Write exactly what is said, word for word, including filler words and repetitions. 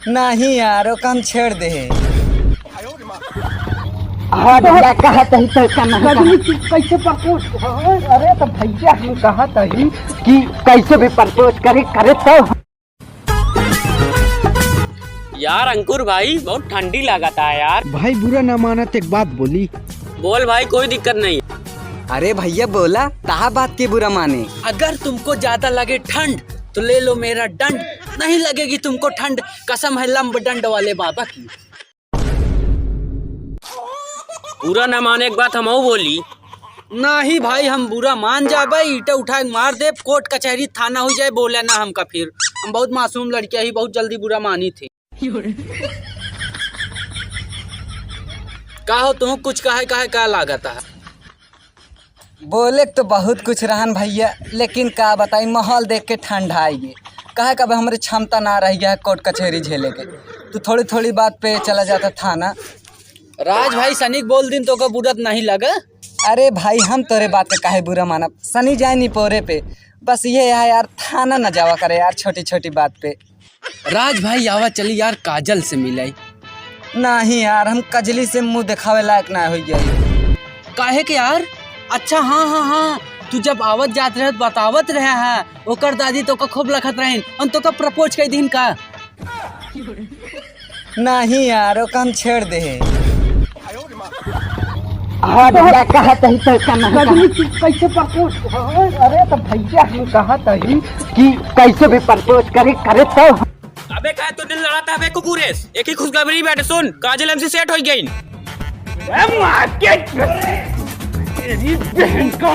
नहीं यार, ओका हम छेड़ दे है। हाँ भैया, कहा तही तो का नहीं कहा। कजली, तू कैसे प्रपोज? अरे तो भैया, हम कहा तही कि कैसे भी प्रपोज करे, करे तो। यार अंकुर भाई, बहुत ठंडी लागत है यार। भाई बुरा ना मानत, एक बात बोली। बोल भाई, कोई दिक्कत नहीं। अरे भैया बोला, कहा बात के बुरा माने? अगर तुमको ज्यादा लगे ठंड तो ले लो मेरा डंड, नहीं लगेगी तुमको ठंड, कसम है लंब डंड वाले बाबा की। बुरा ना माने, एक बात हमहू बोली। नाही भाई, हम बुरा मान जाबे, ईंटा उठा के मार देब, कोर्ट कचहरी थाना हो जाए, बोले ना हमका फिर। हम बहुत मासूम लड़किया ही, बहुत जल्दी बुरा मानी थी। का हो तुम कुछ कहे, कहे का लागत है? बोले तो बहुत कुछ रहन भैया, लेकिन का बताई, माहौल देख के ठंडा आई गए। कहे कब हमरे क्षमता ना रह गया है कोर्ट कचहरी झेले के, तो थोड़ी थोड़ी बात पे चला जाता थाना। राज भाई, सनिक बोल दिन तो का बुरत नहीं लगा। अरे भाई, हम तोरे बात के काहे बुरा मानब, सनी जाए नी पोरे पे। बस ये है यार, थाना न जावा करे यार छोटी छोटी बात पे। राज भाई, आवा चली यार, काजल से मिलाई। नहीं यार, हम कजली से मुंह दिखावे लायक ना हो गई। काहे के यार? अच्छा, हाँ, हाँ, हाँ, तू जब आवत जात रहे, बतावत रहे है, ओकर दादी तो का खूब लखत रहिन, उन तो का प्रपोज कर दीन का? नहीं यार, ओका हम छेड़ दे है। हाँ भैया, कहा तही तो का नहीं कहा। कजली, तू कैसे प्रपोज? अरे तो भैया, हम कहा तही कि कैसे भी प्रपोज करे, करे तो। अबे काहे तो दिल लड़ाता है बे कुकुरेस? एक ही खुशखबरी बाटे, सुन, काजल हमसे सेट हो गई। ए मार के तेरी बहन को।